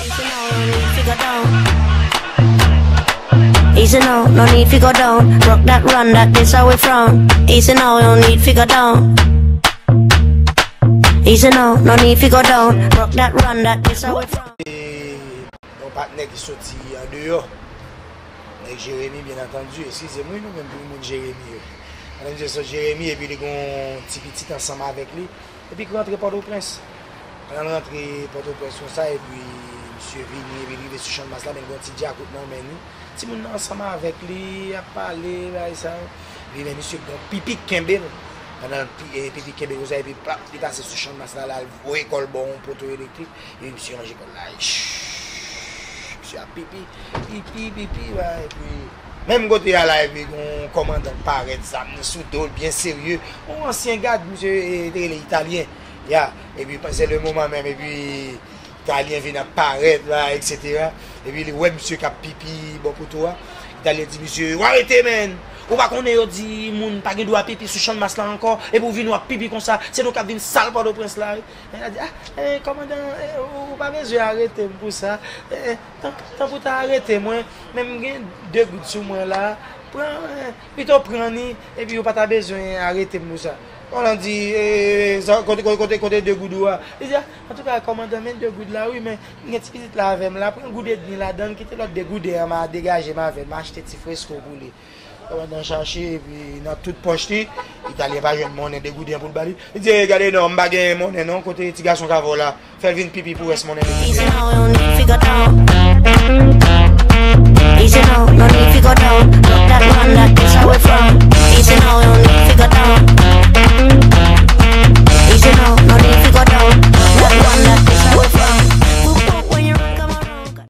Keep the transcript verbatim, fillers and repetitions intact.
Easy now, no need fi go down. Easy now, no need fi go down. Rock that, run that, this how we from. Easy now, no need fi go down. Easy now, no need fi go down. Rock that, run that, this how we from. Yon patnè ki soti andeyò. Nèg Jeremi, byen antandi, eskize m wi, nou menm pou moun Jeremi yo. Pandan misye sot Jeremi, epi li gon ti pitit ansanm avèk li, epi ki rantre Pòtoprens. Pandan l rantre Pòtoprens konsa, epi misye vini, epi li rive sou Channmas la, men l gon ti djakout nan men li. Timoun nan ansanm avèk li, y ap pale, bagay sa yo. Epi men misye gon pipi k kenbe l. Pandan pi- eh, pipi k kenbe l konsa, epi plap, li pase sou Channmas la, la, l voye kò l bò yon poto elektrik. Epi misye ranje kò l la, shhh, misye ap pipi, pipi, pipi, la, epi menm kote a la, epi gon kòmandan k parèt, zam nan sou do l, byen serye, yon ansyen gad, misye, eh, te rele Italyen, ya, epi se le moman menm, epi Italyen vin ap parèt la, etsetera. Epi li wè misye k ap pipi bò poto a. Italyen di misye, "W arete, menn! Ou pa konnen yo di moun pa gen dwa pipi sou Channmas la ankò, epi w vin w ap pipi konsa, se nou k ap vin sal Pòtoprens la, wi." Nèg la di, "Ah, eh, kòmandan, eh, ou, ou pa bezwen arete m pou sa. Eh, eh, tan, tan pou ta arete mwen, men m gen de goud sou mwen la. Pran, eh, pito pran ni, epi ou pa ta bezwen arete m pou sa." Kòmandan di, "Eh, sa, kote, kote, kote, kote de goud ou a?" Li di, "Ah, antouka, kòmandan, men de goud la, wi, men m gen ti pitit la avè m la, pran goud edmi ladan l, kite lòt de gouden an, m a degaje m avè l, m achte ti fresko pou li." Kòmandan chache, epi nan tout pòch li, Italyen pa jwenn monnen de gouden an pou l ba li. Li di, "Eh, gade non, m pa gen monnen non, kote ti gason k avè w la? Fè l vin pipi pou rès monnen li." Easy now, no need fi go down. Easy now, no need fi go down. Rock that, run that, this how we from. Easy now, no need fi go down. Easy now, no need fi go down. Rock that, run that, this